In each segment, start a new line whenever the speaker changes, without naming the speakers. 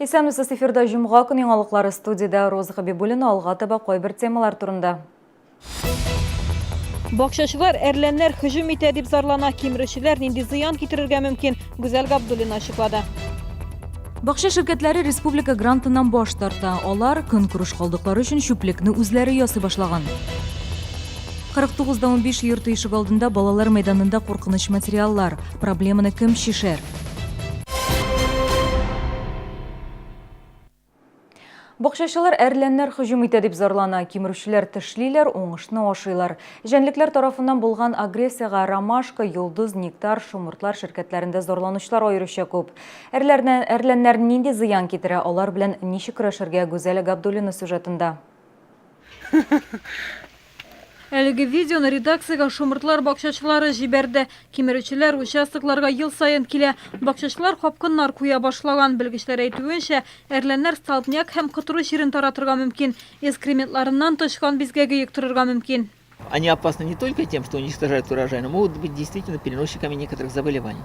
Исәнмесез, эфирда җомга көн яңалыклары студиядә Роза Хабибуллина алга таба кайбер темалар турында.
Бакчачылар әрләннәр һөҗүм итә дип зарлана, кимерүчеләр нинди зыян китерергә мөмкин, Гүзәл Габдуллина ачыклады.
Бакча ширкәтләре республика грантыннан баш тарта. Алар көнкүреш калдыклары өчен чүплекне үзләре ясый башлаган. 49 да 15 йорты ишегалдында балалар мәйданында куркыныч материаллар. Проблеманы кем чишәр? Бакчачылар әрләннәр һөҗүм итә дип зарлана. Кимерүчеләр тешлиләр, уңышны ашыйлар. Җәнлекләр тарафыннан булган агрессиягә Ромашка, Йолдыз, Нектар, Шомыртлар ширкәтләрендә зарланучылар аеруча күп. Әрләрне, әрләннәр нинди зыян китерә, алар белән ничек көрәшергә Гүзәл Габдуллина сюжетында.
Әлеге видеоны редакциягә шомыртлар бакчачылары җибәрде. Кимерүчеләр участокларга ел саен килә. Бакчачылар капкыннар куя башлаган. Белгечләр әйтүенчә, әрләннәр столбняк һәм котыру чирен таратырга мөмкин. Эскрементларыннан тычкан бизгәге йоктырырга мөмкин.
Они опасны не только тем, что уничтожают урожай, но могут быть действительно переносчиками некоторых заболеваний.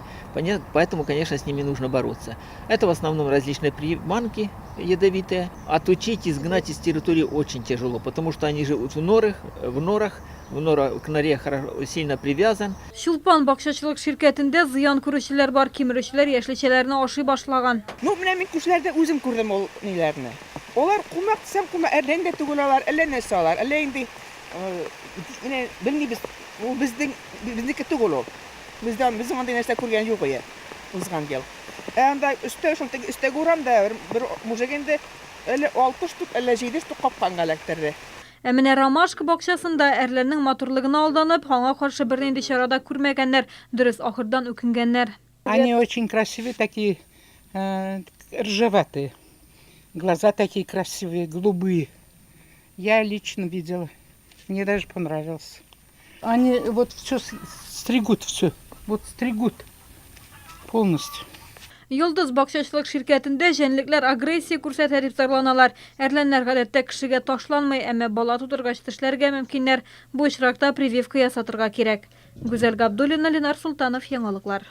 Поэтому, конечно, с ними нужно бороться. Это в основном различные приманки ядовитые. Отучить, изгнать из территории очень тяжело, потому что они живут в норах, в норах, в нора, к норе сильно привязан.
Чулпан бакчачылык ширкәтендә зыян күрүчеләр бар, кимерүчеләр яшелчәләрне ашый башлаган.
Ну, менә мин күршеләрдә үзем күрдем ул ниләрне. Алар кумак дисәм, кумак, әрлән дә түгел алар, әллә нәрсә алар, әллә инде менә белмибез, ул безнең безнеке түгел ул. Бездә безнең андый нәрсә күргән юк ие узган ел. Ә анда өстә шул теге өстәге урамда бер, бер мужик инде әллә алты штук, әллә җиде штук капканга эләктерде.
Ә менә Ромашка бакчасында әрләннең матурлыгына алданып, аңа каршы бернинди чара да күрмәгәннәр. Дөрес, ахырдан үкенгәннәр.
Они очень красивые такие, рыжеватые. Глаза такие красивые, голубые. Я лично видела. Мне даже понравилось. Они вот все стригут все. Вот стригут полностью.
Йолдыз бакчачылык ширкәтендә җәнлекләр агрессия күрсәтә дип зарланалар. Әрләннәр гадәттә кешегә ташланмый, әмма бала тудыргач тешләргә мөмкиннәр. Бу очракта прививка ясатырга кирәк. Гүзәл Габдуллина, Ленар Солтанов, Яңалыклар.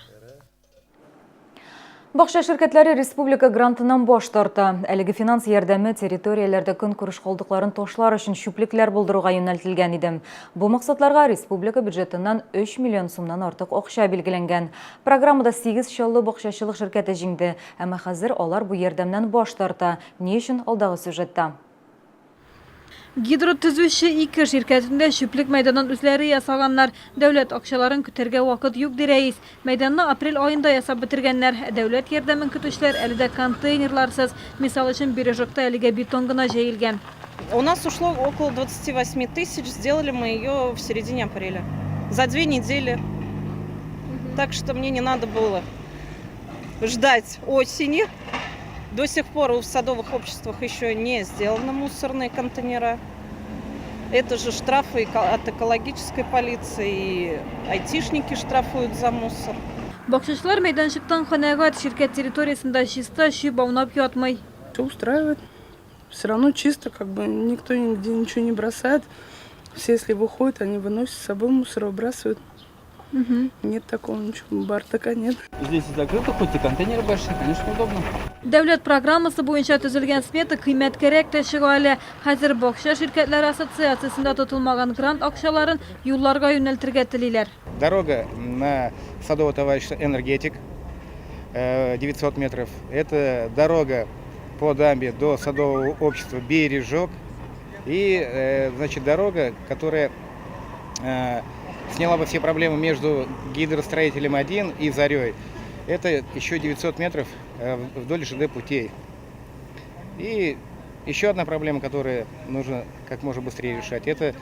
Бакча ширкәтләре республика грантыннан баш тарта. Әлеге финанс ярдәме территорияләрдә көнкүреш калдыкларын ташлар өчен чүплекләр булдыруга юнәлтелгән иде. Бу максатларга республика бюджетыннан 3 миллион сумнан артык акча билгеләнгән. Программада 8 Чаллы бакчачылык ширкәте җиңде. Әмма хәзер алар бу ярдәмнән баш тарта. Ни өчен, алдагы сюжетта.
Гидротөзүче ике ширкәтендә чүплек мәйданын үзләре ясаганнар. Дәүләт акчаларын көтәргә вакыт юк, ди рәис. Мәйданны апрель аенда ясап бетергәннәр. Ә дәүләт ярдәмен көтүчеләр әле дә контейнерларсыз. Мисал өчен, Бережокта әлегә бетон гына җәелгән.
У нас ушло около 28 тысяч, сделали мы ее в середине апреля. За две недели. Так что мне не надо было ждать осени. До сих пор в садовых обществах еще не сделаны мусорные контейнера. Это же штрафы от экологической полиции, и айтишники штрафуют за мусор.
Бакчачылар мәйданчыктан канәгать, ширкәт территориясендә чиста, чүп аунап ятмый.
Все устраивает. Все равно чисто, как бы никто нигде ничего не бросает. Все, если выходят, они выносят с собой мусор, выбрасывают. Нет такого ничего, бардака нет.
Здесь закрыто, хоть и контейнеры большие, конечно, удобно.
Дәүләт программасы буенча төзелгән смета кыйммәткәрәк тә чыга әле. Хәзер бакча ширкәтләре ассоциациясендә тотылмаган грант акчаларын юлларга юнәлтергә телиләр.
Дорога на садовое товарищество «Энергетик» 900 метров. Это дорога по дамбе до садового общества «Бережок». И, значит, дорога, которая сняла бы все проблемы между гидростроителем 1 и Зарей. Это еще 900 метров вдоль ЖД путей. И еще одна проблема, которую нужно как можно быстрее решать, это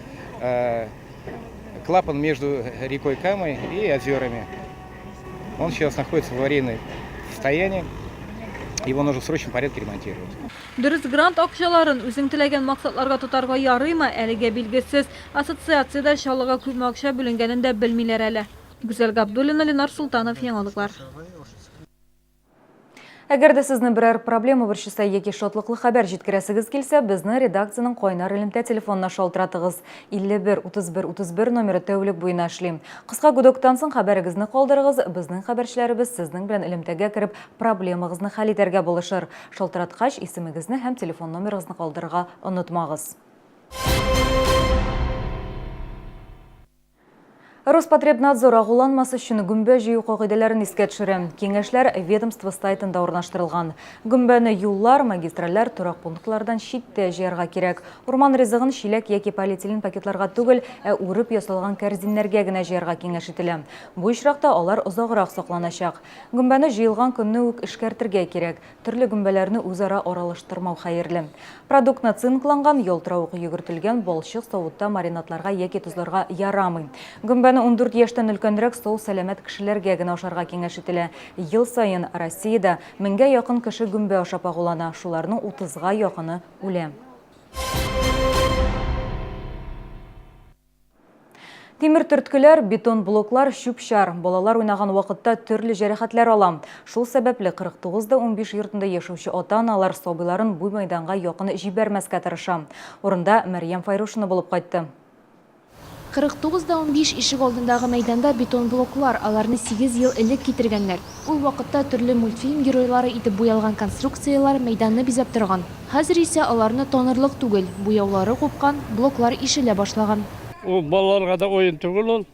клапан между рекой Камой и озерами. Он сейчас находится в аварийном состоянии. Его нужно в срочном порядке ремонтировать.
Дөрес, грант акчаларын үзең теләгән максатларга тотарга ярыймы, әлегә билгесез. Ассоциациядә Чаллыга күпме акча бүленгәнен дә белмиләр әле. Гүзәл Габдуллина, Ленар Солтанов, Яңалыклар.
Әгәр дә сезне берәр проблема борчыса яки шатлыклы хәбәр җиткерәсегез килсә, безне редакциянең кайнар элемтә телефонына шалтыратыгыз. 51 31 31 номеры тәүлек буена эшли. Кыска гудоктан соң хәбәрегезне калдырыгыз, безнең хәбәрчеләребез сезнең белән элемтәгә кереп, проблемагызны хәл итәргә булышыр. Шалтыраткач, исемегезне һәм телефон номерыгызны калдырырга онытмагыз. Роспотребнадзор агуланмас өчен гөмбә җыю кагыйдәләрен искә төшерә. Киңәшләр ведомство сайтында урнаштырылган. Гөмбәне юллар, магистральләр, торак пунктлардан читтә җыярга кирәк. Урман ризыгын чиләк яки полиэтилен пакетларга түгел, ә үреп ясалган кәрзиннәргә генә җыярга киңәш ителә. Бу очракта алар озаграк сакланачак. Гөмбәне җыелган көнне үк эшкәртергә кирәк. Төрле гөмбәләрне үзара аралаштырмау хәерле. Продуктны цинкланган, ялтыравык йөгертелгән балчык савытта маринадларга яки тозларга ярамый. Гөмбәне 14 яшьтән өлкәнрәк сау-сәламәт кешеләргә генә ашарга киңәш ителә. Ел саен Россиядә меңгә якын кеше гөмбә ашап агулана, шуларның утызга якыны үлә. Тимер төрткеләр, бетон блоклар, чүп-чар. Балалар уйнаган вакытта төрле җәрәхәтләр ала. Шул сәбәпле 49 да 15 йортында яшәүче ата-аналар сабыйларын бу мәйданга якын җибәрмәскә тырыша. Урында Мәрьям Файрушина булып кайтты.
49 да 15 ишегалдындагы мәйданда бетон блоклар, аларны сигез ел элек китергәннәр. Ул вакытта төрле мультфильм геройлары итеп буялган конструкцияләр мәйданны бизәп торган. Хәзер исә аларны танырлык түгел, буяулары купкан, блоклар ишелә башлаган.
Ул балаларга да уен түгел ул,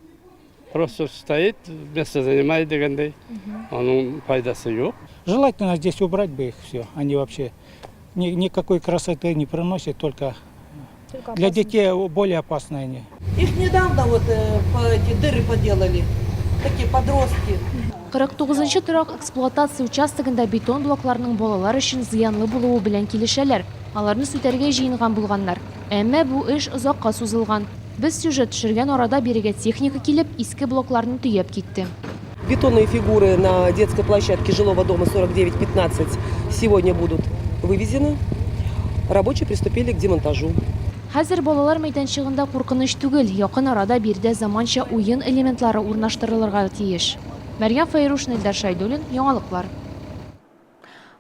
просто стоит, место занимает дигәндәй, аның файдасы юк.
Желательно здесь убрать бы их все, они вообще никакой красоты не приносят, только для детей более опасны они.
Их недавно вот эти дыры поделали, такие подростки.
49 нчы торак эксплуатация участогында бетон блокларның балалар өчен зыянлы булуы белән килешәләр. Аларны сүтәргә җыенган булганнар. Әмма бу эш озакка сузылган. Без сюжет төшергән арада бирегә техника килеп, иске блокларны төяп китте.
Бетонные фигуры на детской площадке жилого дома 49-15 сегодня будут вывезены. Рабочие приступили к демонтажу.
Хәзер балалар мәйданчыгында куркыныч түгел, якын арада биредә заманча уен элементлары урнаштырылырга тиеш. Мәрьям Фәйрушина, Илдар Шәйдуллин, Яңалыклар.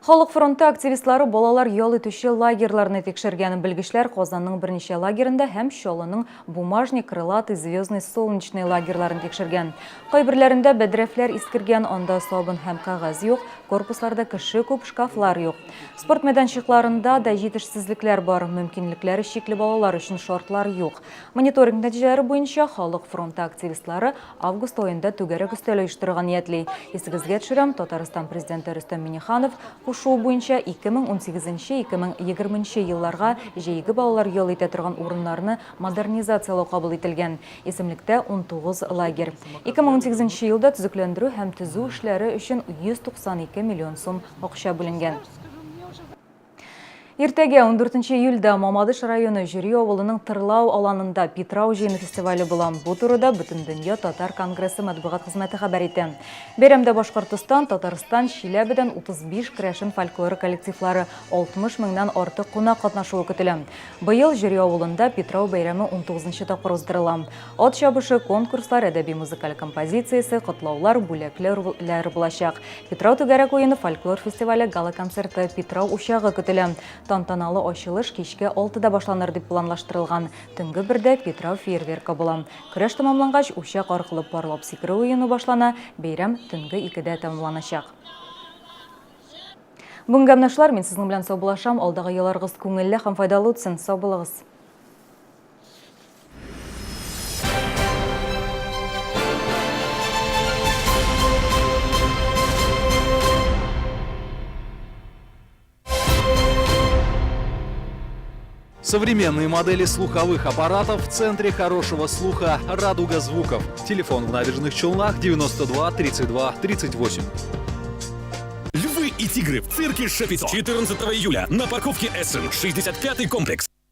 Халык фронты активистлары балалар ял итүче лагерьларны тикшергән. Белгечләр Казанның берничә лагерында һәм Чаллының Бумажник, Крылатый, Звездный, Солнечный лагерьларын тикшергән. Кайберләрендә бәдрәфләр искергән, анда сабын һәм кәгазь юк, корпусларда кеше күп, шкафлар юк. Спорт мәйданчыкларында да җитешсезлекләр бар, мөмкинлекләре чикле балалар өчен шартлар юк. Мониторинг нәтиҗәләре буенча Халык фронты активистлары август аенда түгәрәк өстәл оештырырга ниятли. Исегезгә төшерәм, Татарстан Президенты Рөстәм Миңнеханов кушуы буенча 2018-2020 елларга җәйге балалар ял итә торган урыннарны модернизацияләү кабул ителгән. Исемлектә 19 лагерь. 2018 елда төзекләндерү һәм төзү эшләре өчен 192 миллион сум акча бүленгән. Иртәгә, 14 июльдә, Мамадыш районы Җөри авылының Тырлау аланында Питрау җыены фестивале була. Бу турыда Бөтендөнья татар конгрессы матбугат хезмәте хәбәр итә. Бәйрәмдә Башкортостан, Татарстан, Чиләбедән 35 керәшен фольклоры коллективлары, 60 меңнән артык кунак катнашуы көтелә. Быел Җөри авылында Питрау бәйрәме 19 нчы тапкыр уздырыла. Ат чабышы, конкурслар, әдәби-музыкаль композициясе, котлаулар, бүләкләр булачак. Питрау түгәрәк уены фольклор фестивале гала-концерты Питрау учагы көтелә. Тантаналы ачылыш кичке алтыда башланыр дип планлаштырылган. Төнге бердә Питрау фейерверкы була. Көрәш тәмамлангач, учак аркылы парлап сикерү уены башлана, бәйрәм төнге икедә тәмамланачак. Бүгенгә менә шулар, мин сезнең белән саубуллашам, алдагы елларыгыз күңелле һәм файдалы үтсен. Сау булыгыз.
Современные модели слуховых аппаратов в центре хорошего слуха «Радуга звуков». Телефон в набережных Челнах 92 32 38.
Львы и тигры в цирке Шапито. 14 июля на парковке Эссен, 65-й комплекс.